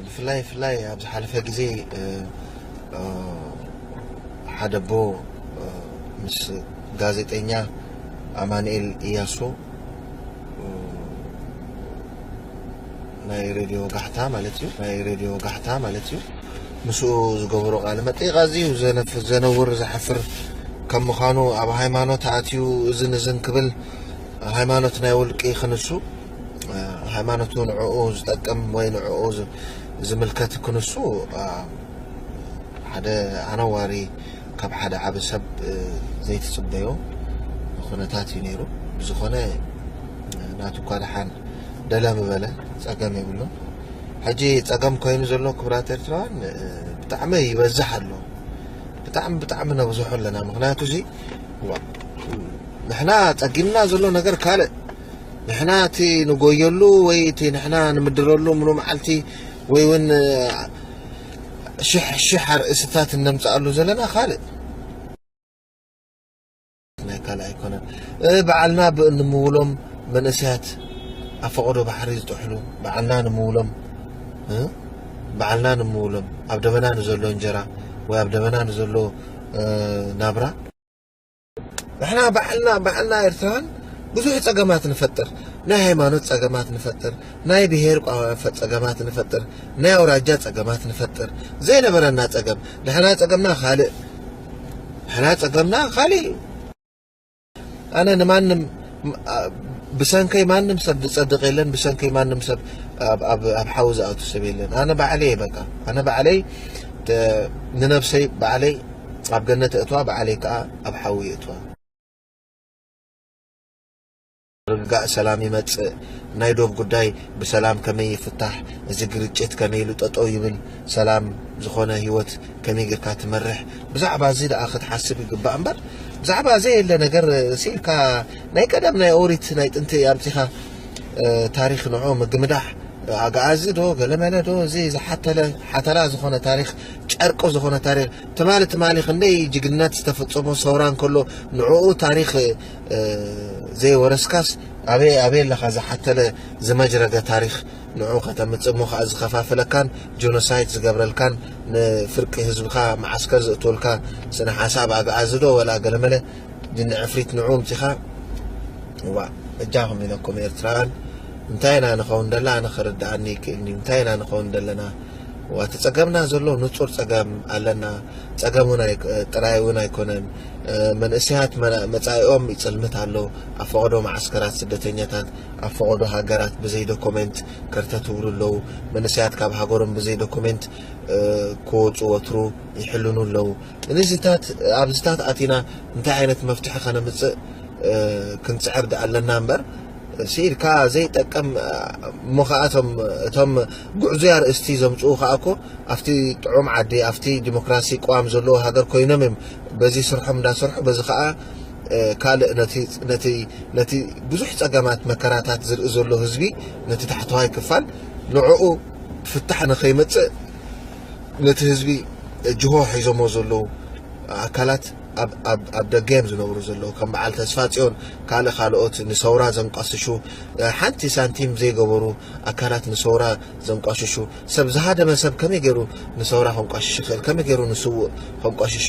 ብፍላይ ብፍላይ ኣብ ዝሓለፈ ግዜ ሓደ ኣቦ ምስ ጋዜጠኛ ኣማኑኤል ኢያሱ ናይ ሬድዮ ጋሕታ ማለት እዩ ናይ ሬድዮ ጋሕታ ማለት እዩ ምስኡ ዝገበሮ ቃለ መጠይቕ ኣዝዩ ዘነፍ ዘነውር ዘሕፍር ከም ምዃኑ ኣብ ሃይማኖት ኣትዩ እዝን እዝን ክብል ሃይማኖት ናይ ውልቂ ክንሱ ሃይማኖቱ ንዕኡ ዝጠቅም ወይ ንዕኡ ዝምልከት ክንሱ ሓደ ኣነዋሪ ካብ ሓደ ዓቢ ሰብ ዘይትጽበዮ ኩነታት እዩ ነይሩ። ብዝኾነ ናቱ እኳ ደሓን ደለ ምበለ ጸገም የብሉን። ሕጂ ጸገም ኮይኑ ዘሎ ክቡራት ኤርትራውያን ብጣዕሚ ይበዝሕ ኣሎ። ብጣዕሚ ብጣዕሚ ነብዝሖ ኣለና። ምኽንያቱ እዚ ንሕና ጸጊምና ዘሎ ነገር ካልእ ንሕና እቲ ንጎየሉ ወይ እቲ ንሕና ንምድረሉ ምሉ መዓልቲ ወይ እውን ሽሕ ሽሕ ኣርእስታት እነምፅኣሉ ዘለና ካልእ ናይ ካልእ ኣይኮነን። በዓልና ብእንምውሎም መንእሰያት ኣብ ፈቐዶ ባሕሪ ዝጥሕሉ በዓልና ንምውሎም በዓልና ንምውሎም ኣብ ደበና ንዘሎ እንጀራ ወይ ኣብ ደበና ንዘሎ ናብራ ንሕና ባዕልና ባዕልና ኤርትራውያን ብዙሕ ጸገማት ንፈጥር። ናይ ሃይማኖት ጸገማት ንፈጥር፣ ናይ ብሄር ጸገማት ንፈጥር፣ ናይ ኣውራጃ ጸገማት ንፈጥር። ዘይነበረና ጸገም፣ ንሕና ጸገምና ካልእ፣ ንሕና ጸገምና ካልእ እዩ። ኣነ ንማንም ብሰንከይ ማንም ሰብ ዝጸድቕ የለን፣ ብሰንከይ ማንም ሰብ ኣብ ሓዊ ዝኣቱ ሰብ የለን። ኣነ ባዕለይ እየ በቃ፣ ኣነ ባዕለይ ንነብሰይ ባዕለይ ኣብ ገነት እእትዋ፣ ባዕለይ ከኣ ኣብ ሓዊ ይእትዋ። ርግጋእ ሰላም ይመጽእ፣ ናይ ዶብ ጉዳይ ብሰላም ከመይ ይፍታሕ፣ እዚ ግርጭት ከመይ ኢሉ ጠጠው ይብል፣ ሰላም ዝኾነ ህይወት ከመይ ጌርካ ትመርሕ፣ ብዛዕባ እዚ ደኣ ክትሓስብ ይግባእ እምበር ብዛዕባ ዘየለ ነገር ስኢልካ ናይ ቀደም ናይ ኦሪት ናይ ጥንቲ ኣምጺኻ ታሪኽ ንዑ ምግምዳሕ ኣግኣዚ ዶ ገለመለ ዶ እዚ ዝሓተለ ሓተላ ዝኾነ ታሪኽ ጨርቂ ዝኾነ ታሪኽ ትማሊ ትማሊ ክንደይ ጅግንነት ዝተፈጸሞ ሰውራ እንከሎ ንዕኡ ታሪኽ ዘይወረስካስ ኣበይ ኣበይ ኣለኻ ዝሓተለ ዝመጅረገ ታሪኽ ንዑ ከተምጽእ እሞ ከኣ ዝኸፋፍለካን ጆኖሳይድ ዝገብረልካን ንፍርቂ ህዝብኻ መዓስከር ዘእትወልካ ስነ ሓሳብ ኣግኣዚ ዶ ወላ ገለመለ ጅኒ ዕፍሪት ንዑ ምጺኻ እዋ እጃኹም ኢለኩም ኤርትራውያን እንታይ ኢና ንኸውን ደላ ኣነ ክርድኣኒ ይክእልኒ እንታይ ኢና ንኸውን ደለና እዋ እቲ ጸገምና ዘሎ ንጹር ጸገም ኣለና ጸገም እውን ጥራይ እውን ኣይኮነን መንእሰያት መጻኢኦም ይጽልምት ኣሎ ኣብ ፈቐዶ መዓስከራት ስደተኛታት ኣብ ፈቐዶ ሃገራት ብዘይ ዶኮሜንት ከርተትውሉ ኣለዉ መንእሰያት ካብ ሃገሮም ብዘይ ዶኮሜንት ክወጹ ወትሩ ይሕልኑ ኣለዉ። ንዝታት ኣብዝታት ኣቲና እንታይ ዓይነት መፍትሒ ከነምጽእ ክንጽዕር ኣለና እምበር ስኢልካ ዘይጠቅም እሞ ከዓ እቶም እቶም ጉዕዙይ ኣርእስቲ ዘምፅኡ ከዓ እኮ ኣብቲ ጥዑም ዓዲ ኣብቲ ዲሞክራሲ ቅዋም ዘለዎ ሃገር ኮይኖም እዮም በዚ ስርሖም እንዳሰርሑ በዚ ከዓ ካልእ ነቲ ብዙሕ ጸገማት መከራታት ዝርኢ ዘሎ ህዝቢ ነቲ ታሕተዋይ ክፋል ንዕኡ ፍታሕ ንኸይመጽእ ነቲ ህዝቢ ጅሆ ሒዞሞ ዘለዉ ኣካላት ኣብ ደገ እዮም ዝነብሩ ዘለዉ ከም በዓል ተስፋ ፅዮን ካልእ ካልኦት ንሰውራ ዘንቋስሹ ሓንቲ ሳንቲም ዘይገበሩ ኣካላት ንሰውራ ዘንቋሽሹ ሰብ ዝሃደመ ሰብ ከመይ ገይሩ ንሰውራ ከንቋሽሽ ይኽእል ከመይ ገይሩ ንስውእ ከንቋሽሽ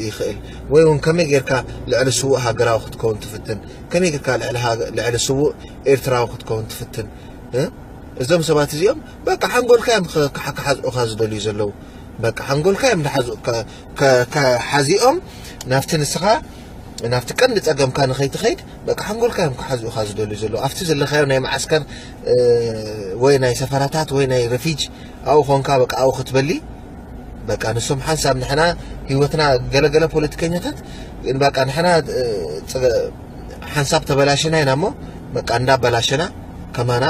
ይኽእል ወይ እውን ከመይ ጌርካ ልዕሊ ስውእ ሃገራዊ ክትከውን ትፍትን ከመይ ጌርካ ልዕሊ ስውእ ኤርትራዊ ክትከውን ትፍትን እዞም ሰባት እዚኦም በቃ ሓንጎልካ እዮም ክሓዝኡኻ ዝደልዩ ዘለዉ በቃ ሓንጎልካ እዮም ሓዚኦም ናብቲ ንስኻ ናብቲ ቀንዲ ጸገምካ ንኸይትኸይድ በቃ ሓንጎልካ እዮም ክሓዝኡኻ ዝደልዩ ዘለዉ ኣብቲ ዘለኻዮ ናይ መዓስከር ወይ ናይ ሰፈራታት ወይ ናይ ረፊጅ ኣብኡ ኾንካ በቃ ኣብኡ ክትበሊ በቃ ንሶም ሓንሳብ ንሕና ህይወትና ገለገለ ፖለቲከኛታት በቃ ንሕና ሓንሳብ ተበላሽና ኢና እሞ በቃ እንዳበላሽና ከማና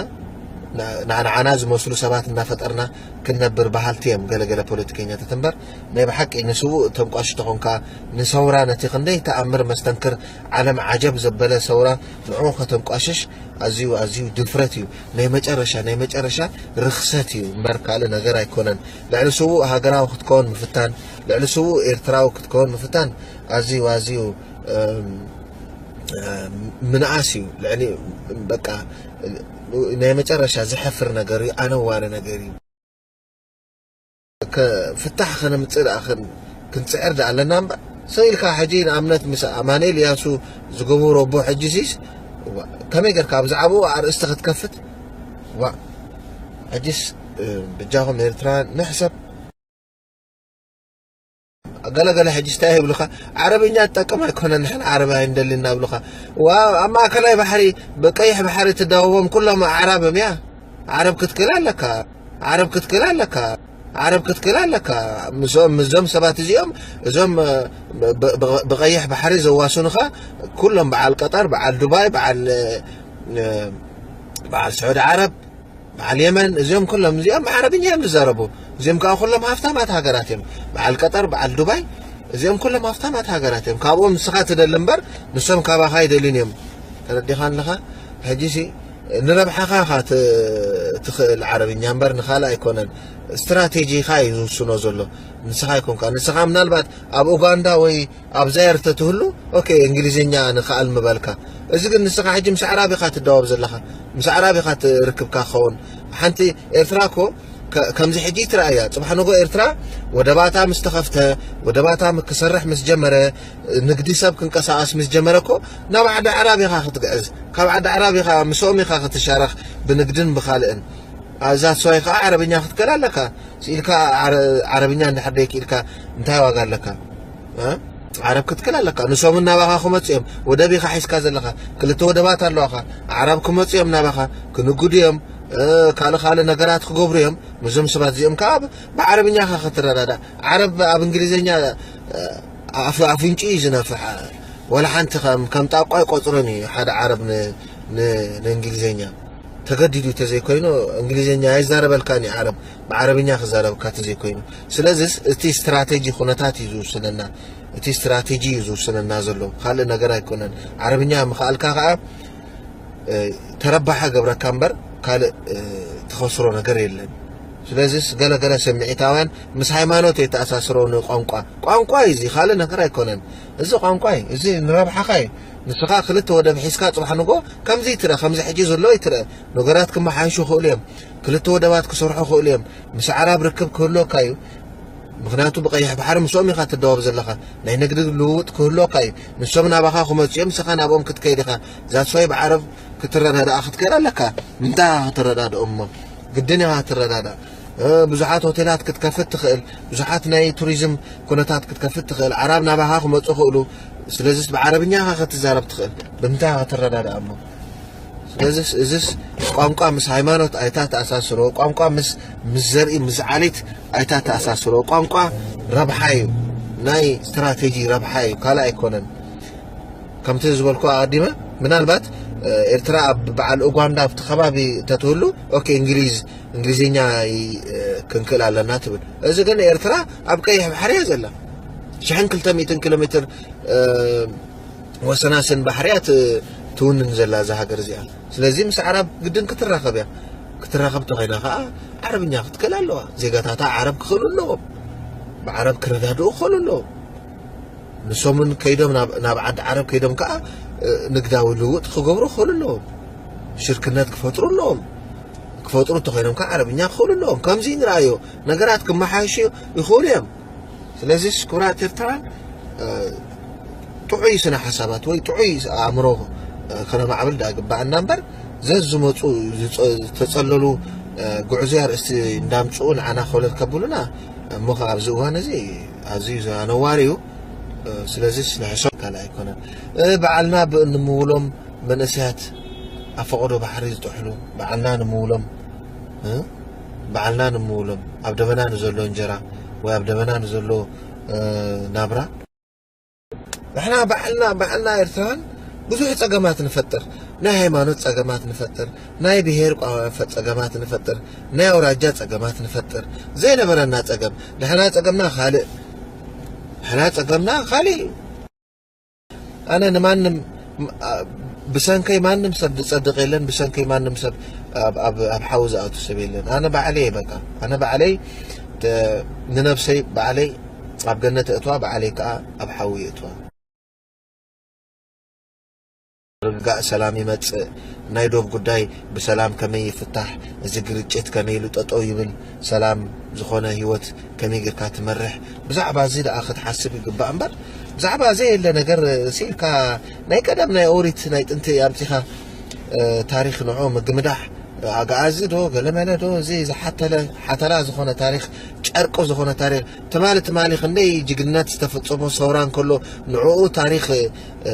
ንዓና ዝመስሉ ሰባት እናፈጠርና ክንነብር በሃልቲ እዮም ገለገለ ፖለቲከኛታት እምበር ናይ ብሓቂ ንስውእ ተንቋሽ ተኾንካ ንሰውራ ነቲ ክንደይ ተኣምር መስተንክር ዓለም ዓጀብ ዘበለ ሰውራ ንዑ ከተንቋሽሽ ኣዝዩ ኣዝዩ ድፍረት እዩ ናይ መጨረሻ ናይ መጨረሻ ርኽሰት እዩ እምበር ካልእ ነገር ኣይኮነን ልዕሊ ስውእ ሃገራዊ ክትከውን ምፍታን ልዕሊ ስውእ ኤርትራዊ ክትከውን ምፍታን ኣዝዩ ኣዝዩ ምንኣስ እዩ። ልዕሊ በቃ ናይ መጨረሻ ዘሐፍር ነገር እዩ፣ ኣነዋሪ ነገር እዩ። ፍታሕ ከነምፅእ ደኣ ክንፅዕር ደኣ ኣለና እምበር፣ ሰው ኢልካ ሕጂ ንኣብነት ምስ ኣማኑኤል እያሱ ዝገበሮ ኣቦ ሕጂ ሲስ ከመይ ጌርካ ብዛዕባኡ ኣርእስቲ ክትከፍት? ዋ ሕጂስ ብጃኹም ኤርትራ ንሕሰብ። ገለገለ ሕጂ እንታይ ይብሉኻ? ዓረብኛ ትጠቅም ኣይኮነን፣ ንሕና ዓረብ ኣይንደልን እናብሉኻ። ዋ ኣብ ማእከላይ ባሕሪ ብቀይሕ ባሕሪ ትዳወቦም ኩሎም ኣዕራብ እዮም። ያ ዓረብ ክትክእል ኣለካ፣ ዓረብ ክትክእል ኣለካ፣ ዓረብ ክትክእል ኣለካ። ምስዞም ምስዞም ሰባት እዚኦም እዞም ብቀይሕ ባሕሪ ዘዋስኑኻ ኩሎም በዓል ቀጠር፣ በዓል ዱባይ፣ በዓል በዓል ስዑዲ ዓረብ፣ በዓል የመን፣ እዚኦም ኩሎም እዚኦም ዓረብኛ እዮም ዝዛረቡ። እዚኦም ከዓ ኩሎም ሃፍታማት ሃገራት እዮም። በዓል ቀጠር፣ በዓል ዱባይ፣ እዚኦም ኩሎም ሃፍታማት ሃገራት እዮም። ካብኦም ንስኻ ትደሊ እምበር ንሶም ካባኻ ኣይደልን እዮም። ተረዲኻ ኣለኻ? ሕጂ ሲ ንረብሓኻ ኢኻ ትኽእል ዓረብኛ እምበር ንኻልእ ኣይኮነን። ስትራቴጂኻ እዩ ዝውስኖ ዘሎ። ንስኻ ኣይኮንካ። ንስኻ ምናልባት ኣብ ኡጋንዳ ወይ ኣብ ዛየር ተትህሉ ኦኬ እንግሊዝኛ ንኽኣል ምበልካ። እዚ ግን ንስኻ ሕጂ ምስ ኣዕራብ ኢኻ ትዳወብ ዘለኻ፣ ምስ ኣዕራብ ኢኻ ትርክብካ ክኸውን። ሓንቲ ኤርትራ እኮ ከምዚ ሕጂ ትረኣያ። ጽባሕ ንጎ ኤርትራ ወደባታ ምስ ተኸፍተ፣ ወደባታ ክሰርሕ ምስ ጀመረ፣ ንግዲ ሰብ ክንቀሳቐስ ምስ ጀመረ እኮ ናብ ዓዲ ኣዕራብ ኢኻ ክትግዕዝ። ካብ ዓዲ ኣዕራብ ኢኻ ምስኦም ኢኻ ክትሻረኽ ብንግድን ብኻልእን። እዛ ሰዋይ ከዓ ዓረብኛ ክትክእል ኣለካ። ስኢልካ ዓረብኛ እንድሕር ደይክኢልካ እንታይ ዋጋ ኣለካ? ዓረብ ክትክል ኣለካ። ንሶምን ናባኻ ክመፁ እዮም። ወደብ ኢኻ ሒዝካ ዘለኻ። ክልተ ወደባት ኣለዋኻ። ኣዕራብ ክመፁ እዮም ናባኻ። ክንግዱ እዮም። ካልእ ካልእ ነገራት ክገብሩ እዮም። ምስዞም ሰባት እዚኦም ከዓ ብዓረብኛ ኢኻ ክትረዳዳእ። ዓረብ ኣብ እንግሊዝኛ ኣፍንጭ እዩ ዝነፍሕ። ወላ ሓንቲ ከም ጣቋ ኣይቆፅሮን እዩ ሓደ ዓረብ ንእንግሊዝኛ። ተገዲዱ ተዘይኮይኑ እንግሊዝኛ ኣይዛረበልካን እዩ ዓረብ፣ ብዓረብኛ ክዛረበካ ተዘይኮይኑ። ስለዚስ እቲ ስትራቴጂ ኩነታት እዩ ዝውስነና፣ እቲ ስትራቴጂ እዩ ዝውስነና ዘሎ፣ ካልእ ነገር ኣይኮነን። ዓረብኛ ምኽኣልካ ከዓ ተረባሓ ገብረካ እምበር ካልእ ትኸስሮ ነገር የለን። ስለዚስ ገለገለ ስምዒታውያን ምስ ሃይማኖት የተኣሳስሮ ንቋንቋ። ቋንቋ እዩ እዚ፣ ካልእ ነገር ኣይኮነን። እዚ ቋንቋ እዩ፣ እዚ ንረብሓኻ እዩ። ንስኻ ክልተ ወደብ ሒዝካ ጽባሕ ንጎ ከምዚ ይትረ፣ ከምዚ ሕጂ ዘሎ ይትረ። ነገራት ክመሓይሹ ይኽእሉ እዮም። ክልተ ወደባት ክሰርሑ ይኽእሉ እዮም። ምስ ኣዕራብ ርክብ ክህልወካ እዩ። ምኽንያቱ ብቀይሕ ባሕሪ ምስኦም ኢኻ ትደወብ ዘለኻ። ናይ ንግዲ ልውውጥ ክህልወካ እዩ። ንሶም ናባኻ ክመፁ እዮም፣ ንስኻ ናብኦም ክትከይድ ኢኻ። ዛትስዋይ ብዓረብ ክትረዳዳኣ ክትክእል ኣለካ። ምንታይ ኢኻ ክትረዳድኦም እሞ? ግድን ኢኻ ክትረዳዳእ። ብዙሓት ሆቴላት ክትከፍት ትኽእል፣ ብዙሓት ናይ ቱሪዝም ኩነታት ክትከፍት ትኽእል። ኣዕራብ ናባኻ ክመፁ ይኽእሉ። ስለዚስ ብዓረብኛ ኢኻ ክትዛረብ ትኽእል። ብምንታይ ኢኻ ክትረዳዳእ እሞ? ስለዚስ እዚስ ቋንቋ ምስ ሃይማኖት ኣይታ ተኣሳስሮ፣ ቋንቋ ምስ ምስ ዘርኢ ምስ ዓሌት ኣይታ ተኣሳስሮ። ቋንቋ ረብሓ እዩ፣ ናይ ስትራቴጂ ረብሓ እዩ፣ ካልእ ኣይኮነን። ከምቲ ዝበልኩ ኣቐዲመ ምናልባት ኤርትራ ኣብ በዓል ኡጋንዳ ኣብቲ ከባቢ እንተትህሉ ኦኬ እንግሊዝ እንግሊዝኛ ክንክእል ኣለና ትብል። እዚ ግን ኤርትራ ኣብ ቀይሕ ባሕሪ እያ ዘላ። ሽሕን ክልተ ሚእትን ኪሎ ሜትር ወሰናስን ባሕርያ ትውንን ዘላ እዛ ሃገር እዚኣ። ስለዚ ምስ ኣዕራብ ግድን ክትራኸብ እያ። ክትራኸብ ተኾይና ከዓ ዓረብኛ ክትክእል ኣለዋ። ዜጋታታ ዓረብ ክኽእሉ ኣለዎም። ብዓረብ ክረዳድኡ ክኽእሉ ኣለዎም። ንሶምን ከይዶም ናብ ዓዲ ዓረብ ከይዶም ከዓ ንግዳዊ ልውጥ ክገብሩ ክኽእሉ ኣለዎም። ሽርክነት ክፈጥሩ ኣለዎም። ክፈጥሩ እንተኾይኖም ከዓ ዓረብኛ ክኽእሉ ኣለዎም። ከምዚ ንርኣዮ ነገራት ክመሓየሹ ይኽእሉ እዮም። ስለዚስ ክቡራት ኤርትራውያን ጥዑይ ስነ ሓሳባት ወይ ጥዑይ ኣእምሮ ከነማዕብል ዳ ግባኣና እምበር ዘዝመፁ ዝተፀለሉ ጉዕዞ ኣርእስቲ እንዳምፅኡ ንዓና ኮለል ከብሉና እሞ ኣብዚ እዋን እዚ ኣዝዩ ኣነዋሪ እዩ። ስለዚስ ንሕሶ ካልእ ኣይኮነን። በዓልና ብእንምውሎም መንእሰያት ኣብ ፈቐዶ ባሕሪ ዝጥሕሉ በዓልና ንምውሎም በዓልና ንምውሎም ኣብ ደበና ንዘሎ እንጀራ ወይ ኣብ ደበና ንዘሎ ናብራ ንሕና በዓልና በዓልና ኤርትራውያን ብዙሕ ጸገማት ንፈጥር። ናይ ሃይማኖት ጸገማት ንፈጥር፣ ናይ ብሄር ጸገማት ንፈጥር፣ ናይ ኣውራጃ ጸገማት ንፈጥር። ዘይነበረና ጸገም ንሕና ጸገምና ካልእ፣ ንሕና ጸገምና ካልእ እዩ። ኣነ ንማንም ብሰንከይ ማንም ሰብ ዝጸድቕ የለን፣ ብሰንከይ ማንም ሰብ ኣብ ሓዊ ዝኣቱ ሰብ የለን። ኣነ ባዕለይ እየ በቃ፣ ኣነ ባዕለይ ንነብሰይ ባዕለይ ኣብ ገነት እእትዋ፣ ባዕለይ ከዓ ኣብ ሓዊ እእትዋ። ርግጋእ ሰላም ይመጽእ፣ ናይ ዶብ ጉዳይ ብሰላም ከመይ ይፍታሕ፣ እዚ ግርጭት ከመይ ኢሉ ጠጠው ይብል፣ ሰላም ዝኾነ ህይወት ከመይ ጌርካ ትመርሕ፣ ብዛዕባ እዚ ደኣ ክትሓስብ ይግባእ እምበር፣ ብዛዕባ ዘየለ ነገር ስኢልካ ናይ ቀደም ናይ ኦሪት ናይ ጥንቲ ኣምጺኻ፣ እ፣ ታሪኽ ንዑ ምግምዳሕ፣ ኣግኣዚ ዶ ገለመለ ዶ፣ እዚ ዝሓተለ ሓተላ ዝኾነ ታሪኽ፣ ጨርቂ ዝኾነ ታሪኽ፣ ትማሊ ትማሊ ክንደይ ጅግንነት ዝተፈጸሞ ሰውራ እንከሎ ንዕኡ ታሪኽ፣ እ፣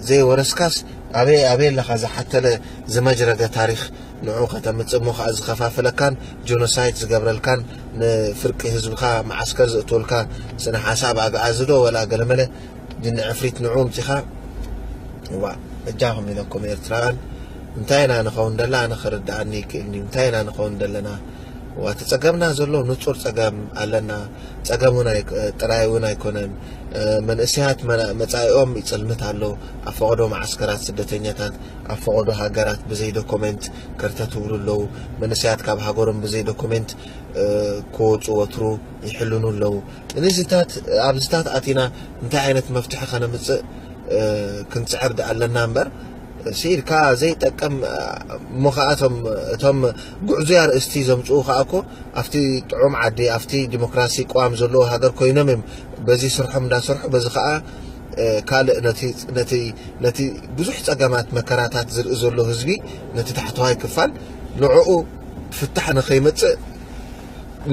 ዘይወረስካስ ኣበይ ኣበይ ኣለኻ ዝሓተለ ዝመጅረገ ታሪኽ ንዑ ከተምጽእ እሞ ከኣ ዝኸፋፍለካን ጆኖሳይድ ዝገብረልካን ንፍርቂ ህዝብኻ መዓስከር ዘእትወልካ ስነ ሓሳብ ኣግኣዚ ዶ ወላ ገለመለ ጅኒ ዕፍሪት ንዑ ምጺኻ እዋ እጃኹም ኢለኩም ኤርትራውያን እንታይ ኢና ንኸውን ደላ ኣነ ክርድኣኒ ይክእል እዩ እንታይ ኢና ንኸውን ደለና እዋ እቲ ጸገምና ዘሎ ንጹር ጸገም ኣለና ጸገም እውን ኣይ- ጥራይ እውን ኣይኮነን እ፣ መንእሰያት መና- መጻኢኦም ይጽልምት ኣሎ ኣብ ፈቐዶ መዓስከራት ስደተኛታት ኣብ ፈቐዶ ሃገራት ብዘይ ዶኮሜንት ከርተትውሉ ኣለዉ መንእሰያት ካብ ሃገሮም ብዘይ ዶኮሜንት እ፣ ክወጹ ወትሩ ይሕልኑ ኣለዉ ንዝታት ኣብዝታት ኣቲና እንታይ ዓይነት መፍትሒ ከነምጽእ እ፣ ክንጽዕር ኣለና እምበር ስኢልካ ዘይጠቅም እሞ ከዓ እቶም እቶም ጉዕዙይ ኣርእስቲ ዘምፅኡ ከዓ እኮ ኣብቲ ጥዑም ዓዲ ኣብቲ ዲሞክራሲ ቅዋም ዘለዎ ሃገር ኮይኖም እዮም በዚ ስርሖም እንዳሰርሑ በዚ ከዓ እ፣ ካልእ ነቲ ነቲ ነቲ ብዙሕ ፀገማት መከራታት ዝርኢ ዘሎ ህዝቢ ነቲ ታሕተዋይ ክፋል ንዕኡ ፍታሕ ንኸይመፅእ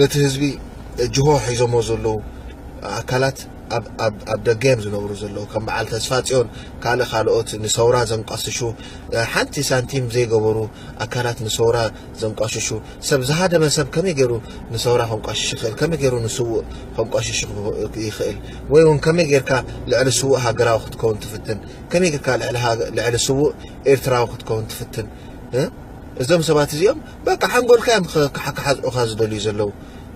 ነቲ ህዝቢ ጅሆ ሒዞሞ ዘለዉ ኣካላት ኣብ ደገ እዮም ዝነብሩ ዘለዉ ከም በዓል ተስፋ ፅዮን ካልእ ካልኦት ንሰውራ ዘንቋስሹ ሓንቲ ሳንቲም ዘይገበሩ ኣካላት ንሰውራ ዘንቋሽሹ ሰብ ዝሃደመ ሰብ ከመይ ገይሩ ንሰውራ ከንቋሽሽ ይኽእል ከመይ ገይሩ ንስውእ ከንቋሽሽ ይኽእል ወይ እውን ከመይ ጌርካ ልዕሊ ስውእ ሃገራዊ ክትከውን ትፍትን ከመይ ጌርካ ልዕሊ ስውእ ኤርትራዊ ክትከውን ትፍትን እዞም ሰባት እዚኦም በቃ ሓንጎልካ እዮም ክሓዝኡካ ዝደልዩ ዘለዉ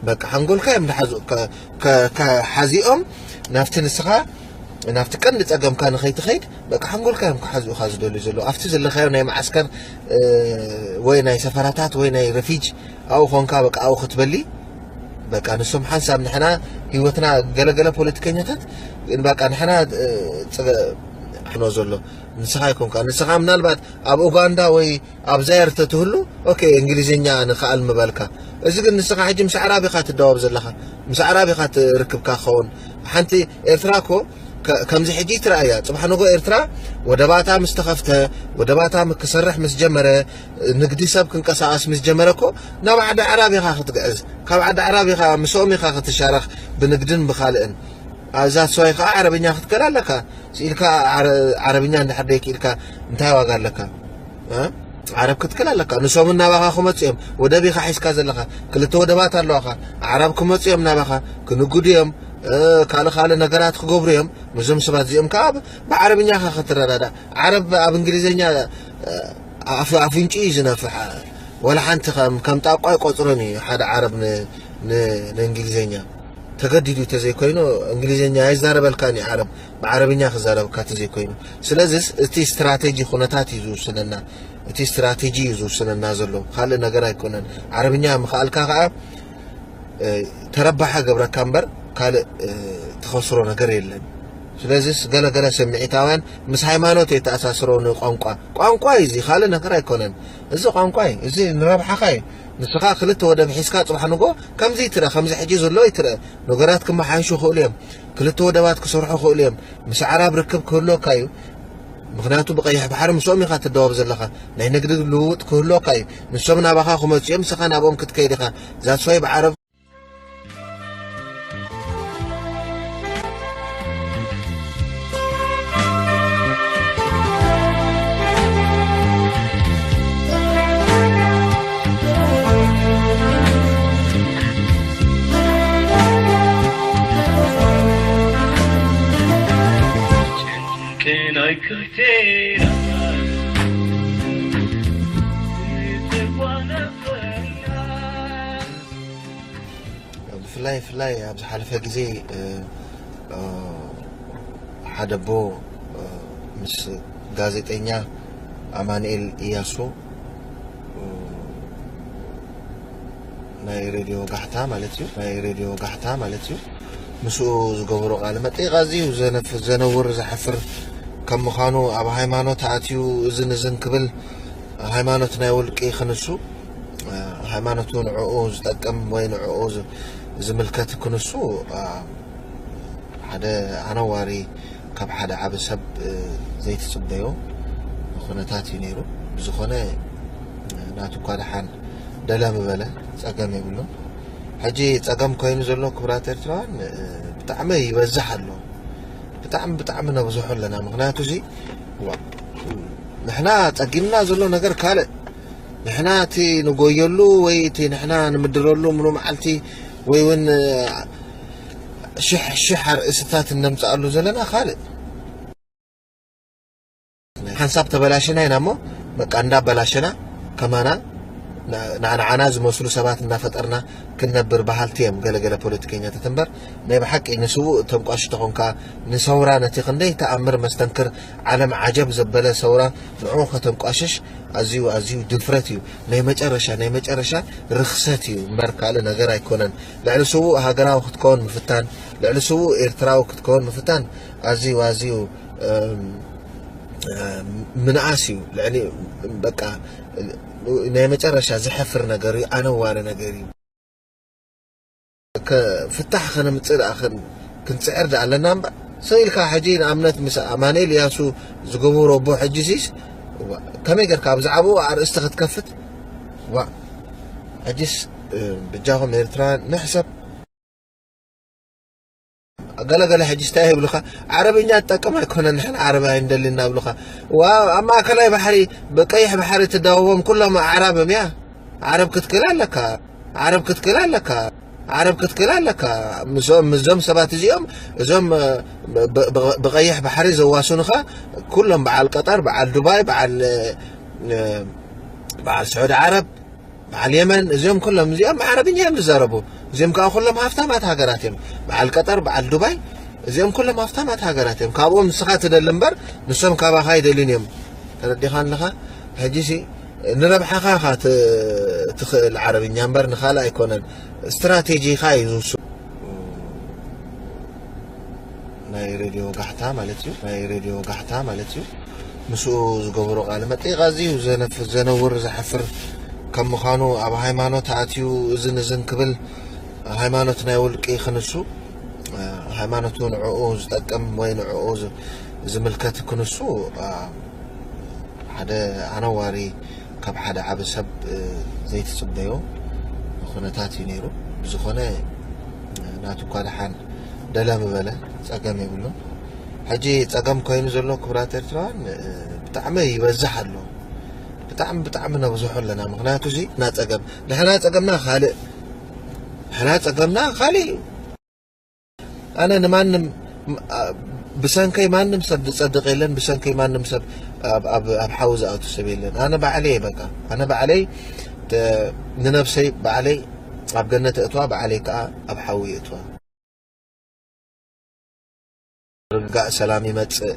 በቃ ሓንጎልካ እዮም ሓዚኦም ናብቲ ንስኻ ናብቲ ቀንዲ ጸገምካ ንኸይትኸይድ በቃ ሓንጎልካ እዮም ክሓዝኡካ ዝደልዩ ዘለዉ ኣብቲ ዘለኻዮ ናይ መዓስከር ወይ ናይ ሰፈራታት ወይ ናይ ረፊጅ ኣብኡ ኾንካ በቃ ኣብኡ ክትበሊ በቃ ንሶም ሓንሳብ ንሕና ህይወትና ገለገለ ፖለቲከኛታት በቃ ንሕና ሕኖ ዘሎ ንስኻ ይኮንካ ንስኻ ምናልባት ኣብ ኡጋንዳ ወይ ኣብ ዛየር ተትህሉ ኦኬ እንግሊዝኛ ንኽኣል ምበልካ እዚ ግን ንስኻ ሕጂ ምስ ኣዕራብ ኢኻ ትደዋብ ዘለኻ ምስ ኣዕራብ ኢኻ ትርክብካ ክኸውን ሓንቲ ኤርትራ እኮ ከምዚ ሕጂ ትረኣያ ጽባሕ ንጎ ኤርትራ ወደባታ ምስ ተኸፍተ ወደባታ ክሰርሕ ምስ ጀመረ ንግዲ ሰብ ክንቀሳቐስ ምስ ጀመረ እኮ ናብ ዓዲ ኣዕራብ ኢኻ ክትግዕዝ ካብ ዓዲ ኣዕራብ ኢኻ ምስኦም ኢኻ ክትሻረኽ ብንግድን ብኻልእን እዛ ሰዋይ ከዓ ዓረብኛ ክትከል ኣለካ ስኢልካ ዓረብኛ እንድሕር ደይክኢልካ እንታይ ዋጋ ኣለካ ዓረብ ክትክል ኣለካ ንሶምን ናባኻ ክመፁ እዮም ወደብ ኢኻ ሒዝካ ዘለኻ ክልተ ወደባት ኣለዋኻ ዓረብ ክመፁ እዮም ናባኻ ክንጉዱ እዮም ካልእ ካልእ ነገራት ክገብሩ እዮም ነዞም ሰባት እዚኦም ከዓ ብዓረብኛ ኢኻ ክትረዳዳእ ዓረብ ኣብ እንግሊዝኛ ኣፍንጭ እዩ ዝነፍሕ ወላ ሓንቲ ከም ጣቋ ኣይቆፅሮን እዩ ሓደ ዓረብ ንእንግሊዝኛ ተገዲዱ ተዘይኮይኑ እንግሊዝኛ ኣይዛረበልካን እዩ ዓረብ ብዓረብኛ ክዛረበካ ተዘይኮይኑ ስለዚስ እቲ ስትራቴጂ ኩነታት እዩ ዝውስነና እቲ ስትራቴጂ እዩ ዝውስነና ዘሎ ካልእ ነገር ኣይኮነን ዓረብኛ ምኽኣልካ ከዓ ተረባሐ ገብረካ እምበር ካልእ ትኸስሮ ነገር የለን ስለዚስ ገለገለ ስምዒታውያን ምስ ሃይማኖት የተኣሳስሮ ንቋንቋ ቋንቋ እዩ እዚ ካልእ ነገር ኣይኮነን እዚ ቋንቋ እዩ እዚ ንረብሓኻ እዩ ንስኻ ክልተ ወደብ ሒዝካ ፅባሕ ንጎ ከምዚ ይትረ ከምዚ ሕጂ ዘሎ ይትረ ነገራት ክመሓይሹ ይኽእሉ እዮም ክልተ ወደባት ክሰርሑ ይኽእሉ እዮም ምስ ኣዕራብ ርክብ ክህልወካ እዩ ምኽንያቱ ብቀይሕ ባሕሪ ምስኦም ኢኻ ትደወብ ዘለኻ ናይ ንግዲ ልውውጥ ክህልወካ እዩ ንሶም ናባኻ ክመፅኡ እዮም ንስኻ ናብኦም ክትከይድ ኢኻ ዛትስዋይ ብዓረብ ብፍላይ ብፍላይ ኣብ ዝሓለፈ ግዜ ሓደ ኣቦ ምስ ጋዜጠኛ ኣማኑኤል ኢያሱ ናይ ሬድዮ ጋሕታ ማለት እዩ ናይ ሬድዮ ጋሕታ ማለት እዩ ምስኡ ዝገበሮ ቃለ መጠይቕ ኣዝዩ ዘነውር ዘሕፍር ከም ምዃኑ ኣብ ሃይማኖት ኣትዩ እዝን እዝን ክብል፣ ሃይማኖት ናይ ውልቂ ክንሱ፣ ሃይማኖቱ ንዕኡ ዝጠቅም ወይ ንዕኡ ዝ-፣ ዝምልከት ክንሱ፣ ሓደ ኣነዋሪ፣ ካብ ሓደ ዓቢ ሰብ ዘይትጽበዮ ኩነታት እዩ ነይሩ። ብዝኾነ ናቱ እኳ ደሓን ደለ ምበለ፣ ጸገም የብሉን። ሕጂ ጸገም ኮይኑ ዘሎ ክቡራት ኤርትራውያን ብጣዕሚ ይበዝሕ ኣሎ። ብጣዕሚ፣ ብጣዕሚ ነብዝሖ ኣለና። ምኽንያቱ እዚ፣ ዋ፣ ንሕና ጸጊምና ዘሎ ነገር ካልእ። ንሕና እቲ ንጎየሉ ወይ እቲ ንሕና ንምድረሉ ምሉ መዓልቲ ወይ እውን ሽሕ፣ ሽሕ ኣርእስታት እነምጽኣሉ ዘለና ካልእ። ሓንሳብ ተበላሽና ኢና እሞ፣ በቃ እንዳበላሸና ከማና ና-፣ ንዓና ዝመስሉ ሰባት እናፈጠርና ክንነብር በሃልቲ እዮም ገለገለ ፖለቲከኛታት እምበር፣ ናይ ብሓቂ ንስዉእ ተንቋሽ ተኾንካ፣ ንሰውራ ነቲ ክንደይ ተኣምር መስተንክር ዓለም ዓጀብ ዘበለ ሰውራ ንዕኡ ከተንቋሽሽ ኣዝዩ፣ ኣዝዩ ድፍረት እዩ። ናይ መጨረሻ፣ ናይ መጨረሻ ርኽሰት እዩ እምበር ካልእ ነገር ኣይኮነን። ልዕሊ ስዉእ ሃገራዊ ክትከውን ምፍታን፣ ልዕሊ ስዉእ ኤርትራዊ ክትከውን ምፍታን ኣዝዩ፣ ኣዝዩ፣ እም፣ ምንኣስ እዩ። ልዕሊ፣ በቃ፣ ናይ መጨረሻ ዘሕፍር ነገር እዩ፣ ኣነዋሪ ነገር እዩ። ከ-፣ ፍታሕ ከነምጽእ ደኣ ክን-፣ ክንጽዕር ደኣ ኣለና እምበር፣ ስቕ ኢልካ ሕጂ ንኣብነት ምስ ኣማኑኤል እያሱ ዝገበሮ ኣቦ ሕጂ ሲስ፣ ዋ፣ ከመይ ጌርካ ብዛዕባኡ ኣርእስቲ ክትከፍት? ዋ፣ ሕጂስ፣ እ፣ ብጃኹም ኤርትራውያን ንሕሰብ። ገለ ገለ ሕጂ እንታይ ይብሉኻ? ዓረብኛ ትጠቅም ኣይኮነን፣ ንሕና ዓረብ ኣይንደልን እናብሉኻ። ዋ፣ ኣብ ማእከላይ ባሕሪ ብቀይሕ ባሕሪ ትዳወቦም ኩሎም ኣዕራብ እዮም። እያ፣ ዓረብ ክትክእል ኣለካ። ዓረብ ክትክእል ኣለካ። ዓረብ ክትክእል ኣለካ። ምስዞም፣ ምስዞም ሰባት እዚኦም፣ እዞም፣ እ፣ ብ-፣ ብ-፣ ብቐይሕ ባሕሪ ዘዋስኑኻ ኩሎም በዓል ቀጠር፣ በዓል ዱባይ፣ በዓል፣ እ፣ በዓል ስዑዲ ዓረብ፣ በዓል የመን፣ እዚኦም ኩሎም እዚኦም ዓረብኛ እዮም ዝዛረቡ። እዚኦም ከዓ ኩሎም ሃፍታማት ሃገራት እዮም። በዓል ቀጠር፣ በዓል ዱባይ፣ እዚኦም ኩሎም ሃፍታማት ሃገራት እዮም። ካብኦም ንስኻ ትደሊ እምበር ንሶም ካባኻ ኣይደልዩን እዮም። ተረዲኻ ኣለኻ? ሕጂሲ ንረብሓኻ ኢኻ ት-፣ ትኽእል ዓረብኛ እምበር ንኻልእ ኣይኮነን። ስትራቴጂኻ እዩ ዝውስን። ናይ ሬድዮ ጋሕታ ማለት እዩ። ናይ ሬድዮ ጋሕታ ማለት እዩ። ምስኡ ዝገበሮ ቃለ መጠይቕ ኣዝዩ ዘነፍ-፣ ዘነውር፣ ዘሕፍር ከም ምዃኑ፣ ኣብ ሃይማኖት ኣትዩ እዝን እዝን ክብል፣ ሃይማኖት ናይ ውልቂ ክንሱ፣ ሃይማኖቱ ንዕኡ ዝጠቅም ወይ ንዕኡ ዝ-፣ ዝምልከት ክንሱ፣ ሓደ ኣነዋሪ፣ ካብ ሓደ ዓቢ ሰብ፣ እ፣ ዘይትጽበዮ ኩነታት እዩ ነይሩ። ብዝኾነ፣ እ፣ ናቱ እኳ ደሓን ደለ ምበለ፣ ጸገም የብሉን። ሕጂ ጸገም ኮይኑ ዘሎ ክቡራት ኤርትራውያን፣ እ፣ ብጣዕሚ ይበዝሕ ኣሎ። ብጣዕሚ፣ ብጣዕሚ ነብዝሖ ኣለና። ምኽንያቱ እዚ ና ጸገም፣ ንሕና ጸገምና ካልእ፣ ንሕና ጸገምና ካልእ እዩ። ኣነ ንማንም፣ ም-፣ ኣ-፣ ብሰንከይ ማንም ሰብ ዝጸድቕ የለን፣ ብሰንከይ ማንም ሰብ ኣብ፣ ኣብ፣ ኣብ ሓዊ ዝኣቱ ሰብ የለን። ኣነ ባዕለይ በቃ፣ ኣነ ባዕለይ ተ-፣ ንነብሰይ ባዕለይ ኣብ ገነት እእትዋ፣ ባዕለይ ከኣ ኣብ ሓዊ እእትዋ። ርግጋእ ሰላም ይመጽእ፣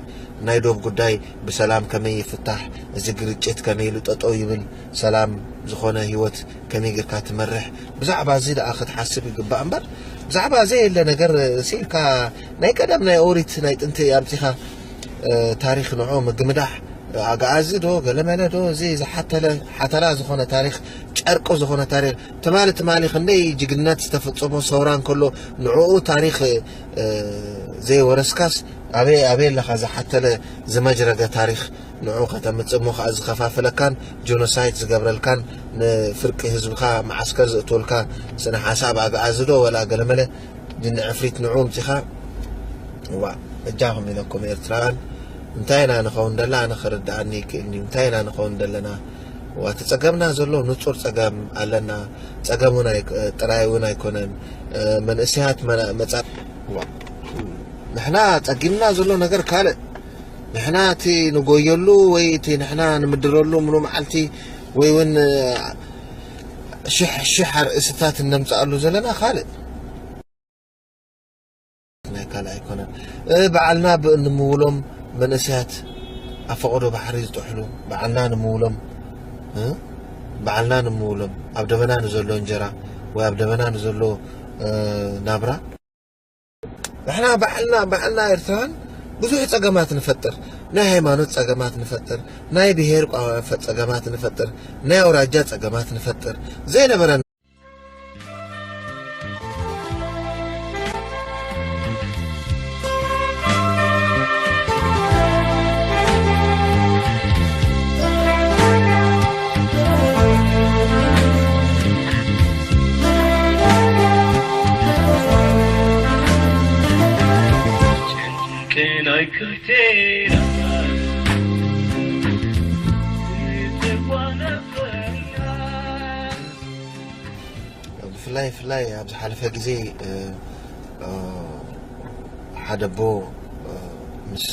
ናይ ዶብ ጉዳይ ብሰላም ከመይ ይፍታሕ፣ እዚ ግርጭት ከመይ ኢሉ ጠጠው ይብል፣ ሰላም ዝኾነ ህይወት ከመይ ጌርካ ትመርሕ፣ ብዛዕባ እዚ ደኣ ክትሓስብ ይግባእ እምበር፣ ብዛዕባ ዘየለ ነገር ስኢልካ ናይ ቀደም ናይ ኦሪት ናይ ጥንቲ ኣምጺኻ፣ እ፣ ታሪኽ ንዑ ምግምዳሕ፣ ኣግኣዚ ዶ ገለመለ ዶ፣ እዚ ዝሓተለ ሓተላ ዝኾነ ታሪኽ፣ ጨርቂ ዝኾነ ታሪኽ፣ ትማሊ ትማሊ ክንደይ ጅግንነት ዝተፈጸሞ ሰውራ እንከሎ ንዕኡ ታሪኽ፣ እ፣ ዘይወረስካስ ኣበይ ኣበይ ኣለኻ? ዝሓተለ ዝመጅረገ ታሪኽ ንዑ ከተምጽእ እሞ ከኣ ዝኸፋፍለካን ጆኖሳይድ ዝገብረልካን ንፍርቂ ህዝብኻ መዓስከር ዘእትወልካ ስነ ሓሳብ ኣግኣዚ ዶ ወላ ገለመለ ጅኒ ዕፍሪት ንዑ ኣምጺኻ። እዋ፣ በጃኹም ኢለኩም ኤርትራውያን፣ እንታይ ኢና ንኸውን ደላ ኣነ ክርድኣኒ ይክእልኒ። እንታይ ኢና ንኸውን ደለና? እዋ፣ እቲ ጸገምና ዘሎ ንጹር ጸገም ኣለና። ጸገም እውን ኣይ-፣ ጥራይ እውን ኣይኮነን። እ፣ መንእሰያት መና-፣ መጻ-፣ እዋ፣ ንሕና ጸጊምና ዘሎ ነገር ካልእ። ንሕና እቲ ንጎየሉ ወይ እቲ ንሕና ንምድረሉ ምሉ መዓልቲ ወይ እውን፣ እ፣ ሽሕ ሽሕ ኣርእስታት እነምጽኣሉ ዘለና ካልእ። ናይ ካልእ ኣይኮነን። እ፣ በዓልና ብ-፣ ንምውሎም መንእሰያት ኣብ ፈቐዶ ባሕሪ ዝጥሕሉ፣ በዓልና ንምውሎም፣ እ፣ በዓልና ንምውሎም፣ ኣብ ደበና ንዘሎ እንጀራ ወይ ኣብ ደበና ንዘሎ፣ እ፣ ናብራ፣ ንሕና ባዕልና፣ ባዕልና ኤርትራውያን ብዙሕ ጸገማት ንፈጥር። ናይ ሃይማኖት ጸገማት ንፈጥር፣ ናይ ብሔር ቋ- ፈ- ጸገማት ንፈጥር፣ ናይ ኣውራጃ ጸገማት ንፈጥር። ዘይነበረ ብፍላይ ብፍላይ ኣብ ዝሓለፈ ግዜ ሓደ ኣቦ ምስ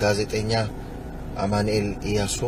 ጋዜጠኛ ኣማኑኤል ኢያሱ